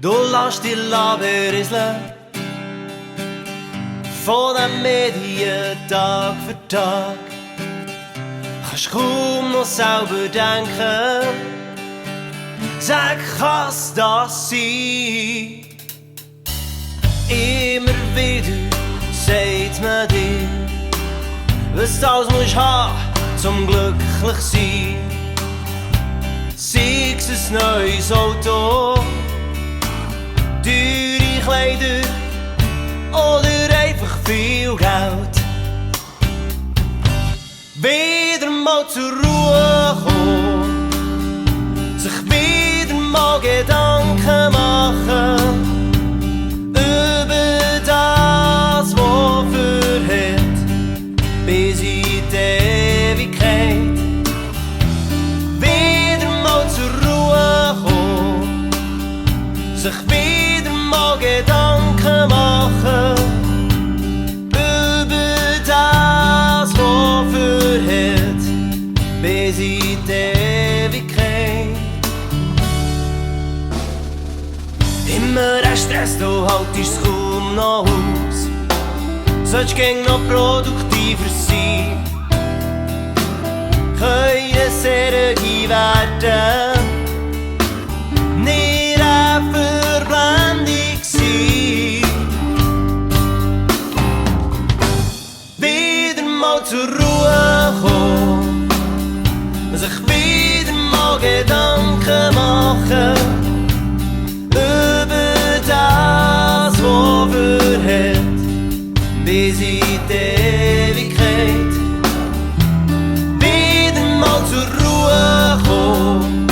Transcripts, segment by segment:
Du lässt dich berieseln von den Medien Tag für Tag. Kannst kaum noch selber denken. Sag, kann's das sein? Immer wieder sagt man dir, was du alles musst haben, zum glücklich sein. Sei es ein neues Auto, teure Kleider oder einfach viel Geld. Wieder mal zur Ruhe kommen, sich wieder mal Gedanken machen über das, was vorhat, bis in die Ewigkeit. Wieder mal zur Ruhe kommen, sich wieder mal Gedanken machen über das, was vorhat, bis in die Ewigkeit. Immer ein Stress, du haltest es kaum noch aus. Sollst gäng noch produktiver sein. Keine Serie werden, nicht eine Verblendung sein. Wieder mal zur Ruhe kommen, sich wieder mal Gedanken machen über das, was vorhat, bis in die Ewigkeit. Wieder mal zur Ruhe kommen,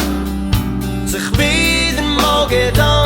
sich wieder mal Gedanken